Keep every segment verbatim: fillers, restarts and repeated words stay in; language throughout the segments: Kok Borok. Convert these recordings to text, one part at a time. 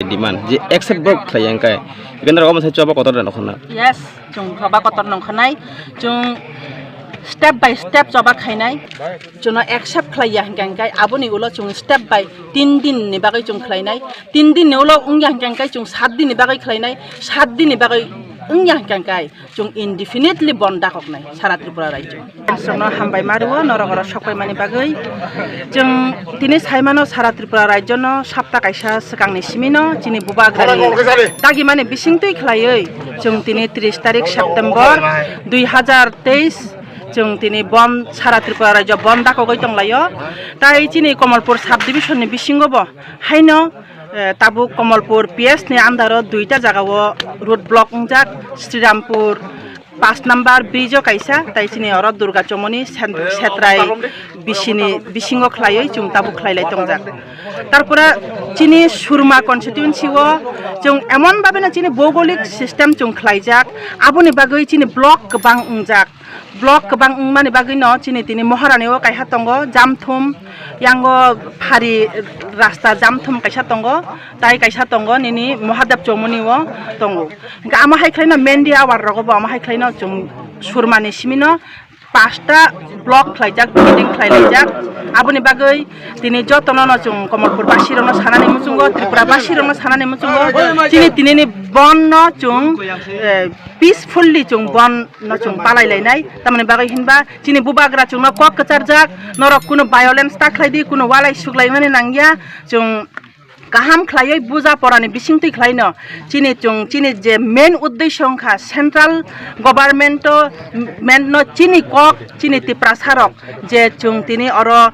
demand je accept bo khlai ya hwnkhe, Dipendra omo sai choba kotor da nokhorna. Yes, chwng choba kotor nongkhanai, chwng step by step choba khainai, chwngno accept khlai ya hwnkhe hwnkhe aboni ulo chwng step by tin din ni bagwi chwng khlainai, tin din ni ulo wng ya hwnkhe hwnkhe chwng sat din ni bagwi khlainai, sat din ni bagwi wng ya hwnkhe hwnkhe chwng indefinitely bon dakoknai sara Tripura rajyo. Aswkno hambai ma rwo norok oro sokpai mani bagwi. Chwng tini saimano sara Tripura rajyono sapta kaisa swkangni simino chini bubagrani dagimani bisingtwi khlaiwi chwng tini tris tarik September dui hazar teis chwng tini bon sara Tripura rajyo bon dakogwi tonglaio. Tai chini Komolpur sub division ni bisingo bo haino, eh, tabuk Komolpur P S ni under o duita jaga o road block wngjak, Srirampur paanch number bridge o kaisa, tai chini oro Durga Chomoni sen-, Setrai bisini bisingo khlaiwi chwng tabuk khlailai tongjak. Tarpore chini Surma constituency o chwng emon bhabe no chini bhougolik system chwng khlaijak, aboni bagwi chini block kwbang wngjak. Block kwbang wngmani bagwino chini tini Maharani o kaisa tongo, Jamthum, yango phari rasta Jamthum kaisa tongo, tai kaisa tongo nini Mahadev Chomoni o tongo. Hwnkhe amo hai khlaino Mendi awar rogo bo amo hai khlaino chwng Surmani simino pasta block khlaijak, building khlailaijak. Aboni bagwi tini jotono no chwng Komolpur basi rokno sanani muchungo, Tripura basi rokno sanani muchungo. Chini tinini bon no chwng, eh, peacefully chwng bon no chwng palai lainai. Tamoni bagwi hinba chini bubagra chwngno kok kwcharjak, norok kuno violence ta khlai di, kuno walai suklaimani nangya, chwng kaham khlaiwi buja porani bisingtwi khlaino chini chwng chini je main uddesho wngkha central government o, main no chini kok chini Tiprasa rok je chwng tini oro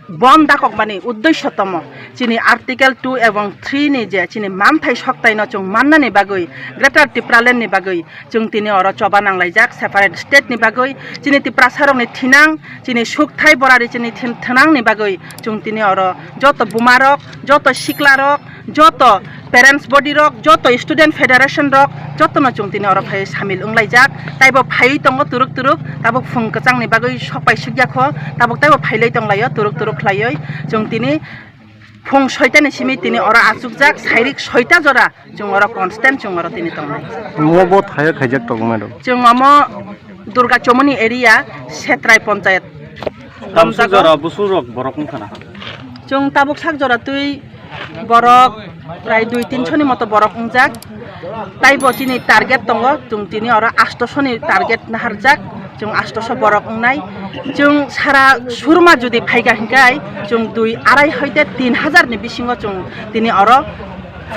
bon dakokmani uddesho tomo chini article two ebong three ni je chini manthai soktaino chwng mannani bagwi Greater Tipraland ni bagwi chwng tini oro choba nanglaijak separate state ni bagwi chini Tiprasa rokni thinang chini sukthai borari chini thin-, thinang ni bagwi chwng tini oro joto buma rok, joto sikla rok, joto parents body rok, joto student federation rok, jotono chwng tini oro phai samil wnglaijak. Taibo phaiwi tongo turuk turuk, tabuk phung kwchangni bagwi sokpai sukya kho, tabuk taibo phailai tonglaio turuk turuk khlaiwi. Chwng tini phung soitani simi tini oro achukjak, sairik soita jora chwng oro constant chwng oro tini tongnai. Omo bo thaio khaijak tongo madam. Chwng omo Durga Chomoni area, Setrai Ponchayat. Tamsuk jora busuk rok borok wngkha na? Chwng tabuk sak jora twi borok prai dui tinso ni moto borok wngjak. Taibo chini target tongo, chwng tini oro astoso ni target naharjak, chwng astoso borok wngnai. Chwng sara Surma jodi phaikha hinkhai chwng dui arai hoite tin hazar ni bisingo chwng tini oro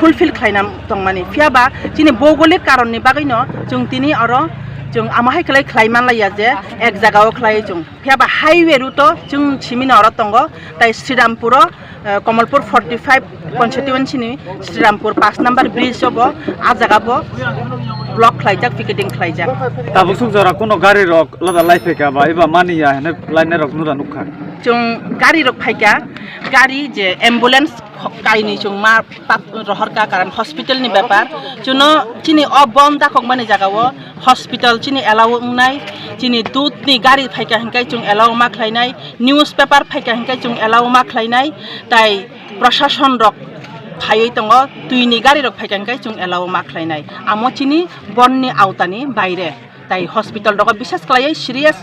fulfill khlaina tongmani. Phiya ba chini bhougolik karon ni bagwi no chwng tini oro chwng amo hai khlai khlai manlaiya je ek jaga o khlai chwng. Phiya ba highway route o chwng simi no oro tongo, tai Srirampur o, eh, Komolpur forty five constituency ni Srirampur paanch number bridge o bo, ah jaga bo block khlaijak, picketing khlaijak. Tabuk suk jora kuno gari rok lada lai phaikha ba eba mani ya hene lainai rok nura nukha. Chwng gari rok phaikha, gari je ambulance kainwi chwng ma tat rohorkha, karon hospital ni bepar. Chwngno chini o bon dakokmani jaga o hospital chini allow wngnai, chini dudh ni gari phaikha hinkhai chwng allow ma khlainai, newspaper phaikha hinkhai chwng allow ma khlainai, tai prosason rok phaiwi tongo, twi ni gari rok phaikha hinkhai chwng allow ma khlainai. Amo chini bon ni aota ni baire. Tai hospital rogo bises khlaiwi serious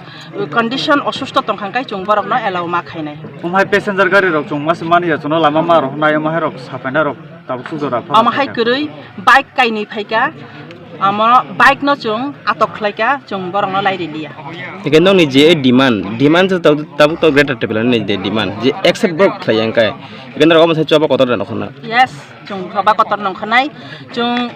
condition, osusto tongkha hinkhai chwng borokno allow ma khainai. Omo hai passenger gari rok chwng masa mani ya, chwngno lama ma rohornai, omo hai rok sapaina rok tabuk suk jora pha. Omo hai kwrwi bike kainwi phaikha, omo bike no chwng atok khlaikha, chwng borokno lairiliya. Hingke nokni je demand, demand se tabuk, tabuk to Greater Tipraland ni je demand, je accept bo khlaiya hinkhai. Hingke norok omo sai choba kotor da nokhorna. Yes. Chwng choba kotor nongkhanai, chwng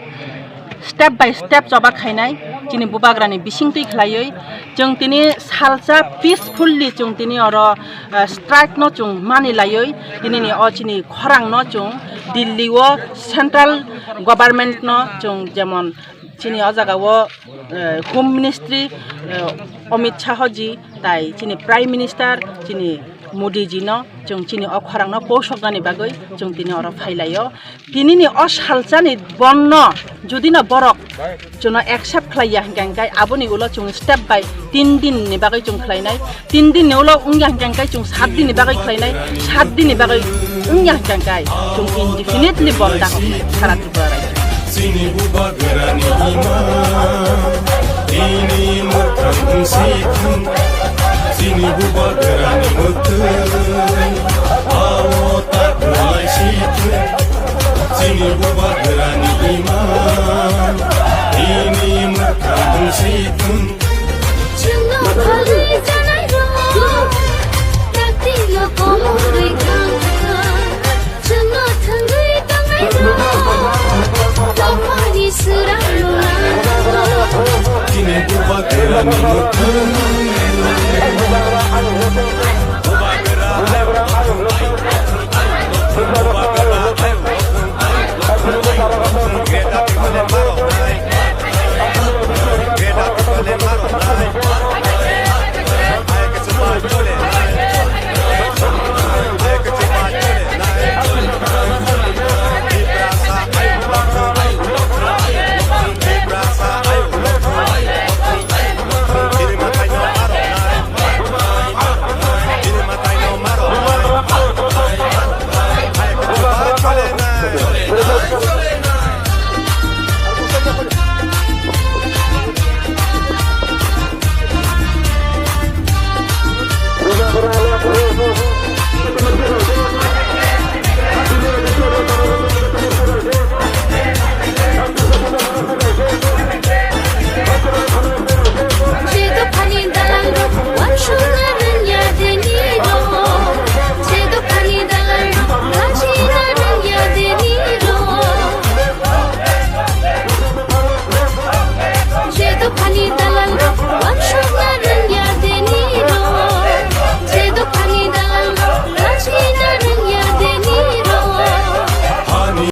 step by step choba khainai, chini bubagrani bisingtwi khlaiwi, chwng tini salsa peacefully chwng tini oro, eh, strike no chwng mani laiwi, tini ni o chini khorang no chwng Delhi o central government no chwng jemon chini o jaga o, eh, Home Ministry, eh, Amit Shah ji, tai chini Prime Minister, chini Modi ji no chwng chini o khorang no pousoknani bagwi chwng tini oro phailaio. Tini ni o salsa ni bon no jodi no borok chwngno accept khlaiya hinkhai, hinkhai aboni ulo chwng step by tin din ni bagwi chwng khlainai, tin din ni ulo wngya hinkhai, hinkhai chwng sat din ni bagwi khlainai, sat din ni bagwi wngya hwnkhe chwng indefinitely bondha hoknai sara Tripura rajyo. Chini bubagrani iman, tini mwkhang wngsi thung. Chini bubagrani mwkhang, ao ta kwlai si thung. Chini bubagrani iman, tini mwkhang wngsi thung. Chwngno phalwi janairok, praktino komorwi thangkha. Chwngno thwngwi tongnairok, dophani swrangno nangkha. Chini bubagrani mwkhang.